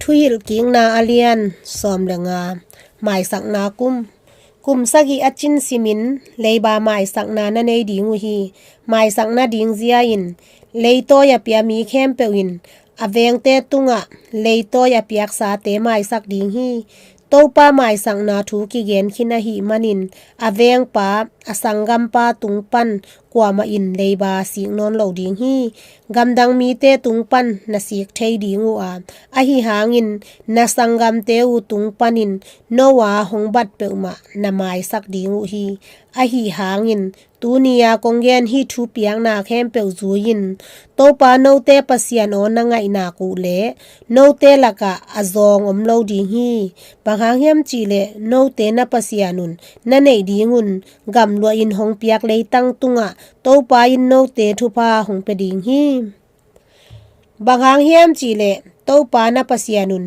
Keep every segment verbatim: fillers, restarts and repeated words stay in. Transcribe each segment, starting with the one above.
Thuhilhkikna a lian sawm le nga. Maisakna kum. Kum sagih a cin simin leiba maisakna na nei ding uh hi. Maisakna ding zia in leitawi a pia mi khempeuh in a vengte tungah leitawi a piaksate maisak ding hi. Topa maisakna thu kigen khin ahih manin a vengpa, a sanggampa tung pan kuamah in leiba sik nawn lo ding hi. Gamdang mite tung pan na sik thei ding uh a, ahi hangin na sanggamte uh tung panin no a hong bat peuhmah na maisak ding uh hi. Ahi hangin tuni a kong gen hih thupiakna khempeuh zui-in Topa note Pasian aw na ngaihnak uh leh note lakah a zawng om lo ding hi. Bang hang hiam cihleh note na Pasian un na neih ding un gamluah in hong piak leitang tungah Topa in note thupha hong pia ding hi. Bang hang hiam cihleh Topa na Pasian un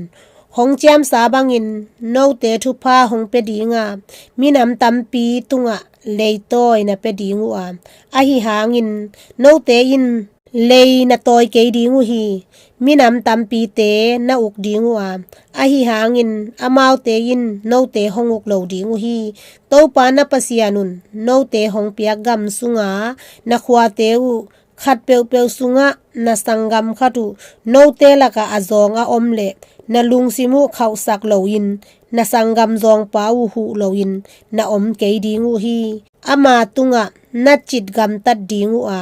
hong ciamsa bangin note thupha hong pia ding a, minam tampi tungah leitawi na pia ding uh a, ahi hangin note in lei na tawi kei ding uh hi. Minam tampite na uk ding uh a, ahi hangin amaute in note hong uk lo ding uh hi. Topa na Pasian un note hong piak gam sunga na khuate uh khat peuhpeuh sungah na sanggam khat uh note lakah a zawng a om leh na lungsim uh khauhsak loin na sanggam zawngpa uh huh loin na om kei ding uh hi. Ama tungah na cit gamtat ding uh a,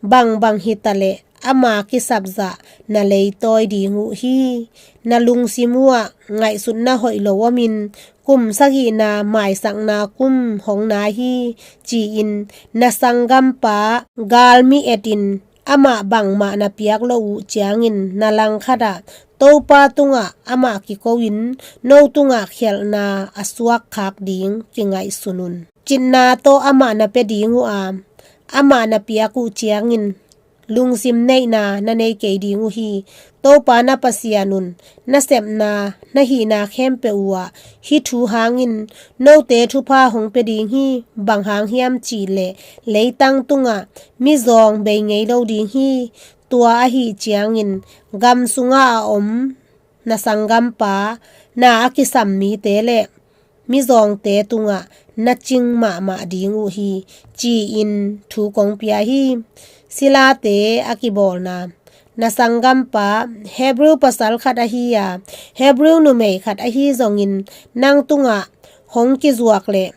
bangbang hitaleh ama kisapzah na leitawi ding uh hi. Na lungsim uh ah ngaihsutna hoih lo omin kum sagihna maisakna kum hong nai hi, ci-in na sanggampa galmi etin amah bangmah na piak loh uh ciangin na langkhat ah Topa tungah amah kiko-in no tungah khialhna a suak khak ding kingaihsun un. Citna tawh amah na pia ding uh a, amah na piak uh ciangin lungsim neihna na nei kei ding uh hi. Topa na Pasian un na sepna na hihna khempeuh uh ah hih thu hangin note thupha hong pia ding hi. Bang hang hiam cihleh leitang tungah mizawng bei ngei lo ding hi. Tua ahi ciangin gam sungah a om na sanggampa na a kisam mite le mizawngte tungah na cing mahmah ding uh hi, ci-in thu kong pia hi. Silate a kibawlna. Na sanggampa Hebrew pasal khat ahi a, Hebrew numei khat ahi zongin nang tungah hong kizuak leh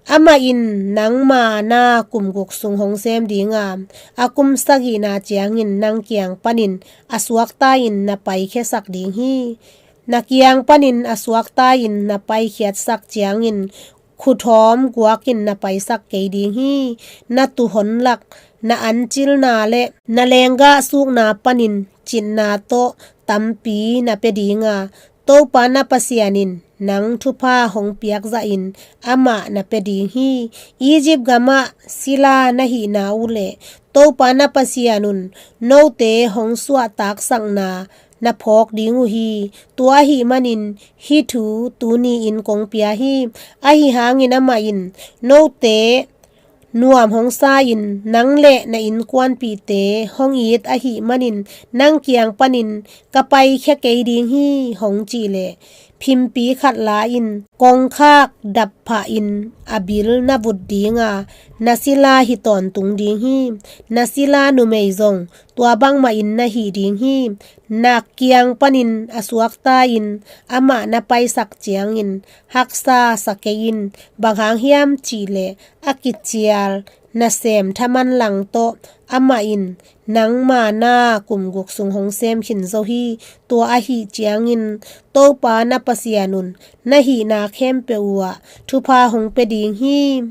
amah in nangma na kum guk sung hong sem ding a, a kum sagihna ciangin nang kiang panin a suakta-in na paikhiasak ding hi. Na kiang panin a suakta-in na paikhiatsak ciangin khuthawm guakin na paisak kei ding hi. Na tuuhon lak, na ancilna le na lenggah sukna panin citna tawh tampi na pia ding a, Topa na Pasian in nang thupha hong piak zahin amah na pia ding hi. Egypt gamah sila na hihna uh le Topa na Pasian un note hong suahtaksakna na phawk ding uh hi. Tua ahih manin hih thu tuni-in kong pia hi. Ahi hangin amah in note nuam hong sa-in nang le na innkuanpihte hong it ahih manin nang kiang panin ka paikhia kei ding hi hong cih leh phimpi khat la-in kongkhak dap phahin a bil na vut ding a, na sila hi tawntung ding hi. Na sila numei zong tua bangmahin na hih ding hi. Na kiang panin a suakta-in amah na paisak ciangin haksa sa kei in. Bang hang hiam cihleh a kicial nasem thaman lang tawh amah in nangma na kum guk sung hong sem khin zo hi. Tua ahih ciangin Topa na Pasian un na hihna khempeuh uh ah thupha hong pia ding hi.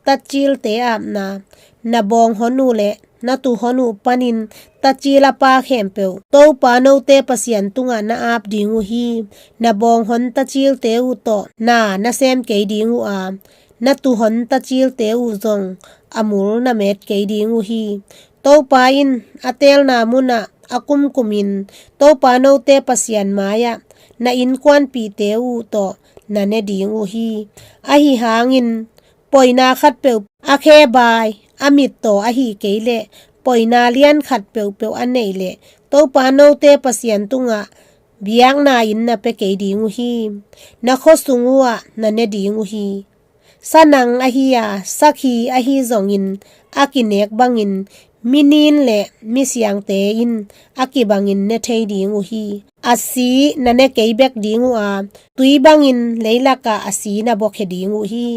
Tacilte apna. Na bawnghon uh le na tuuhon uh panin tacil a pa khempeuh Topa note Pasian tungah na ap ding uh hi. Na bawnghon tacilte uh tawh na na sem kei ding uh a, na tuuhon tacilte uh zong a mul na met kei ding uh hi. Topa in a teelna munah a kumkumin Topa note Pasian mai-ah na innkuanpihte uh tawh na ne ding uh hi. Ahi hangin poina khatpeuh a khebai a mittaw ahi kei leh poina lian khat peuhpeuh a neih leh Topa note Pasian tungah biakna-in na pia kei ding uh hi. Na khua sung uhah na ne ding uh hi. Sanang ahi a, sakhi ahi zongin a kinek bangin mi nin le mi siangte in a kibangin ne thei ding uh hi. A si na ne kei bek ding uh a, tui bangin leilakah a si na buakhia ding uh hi.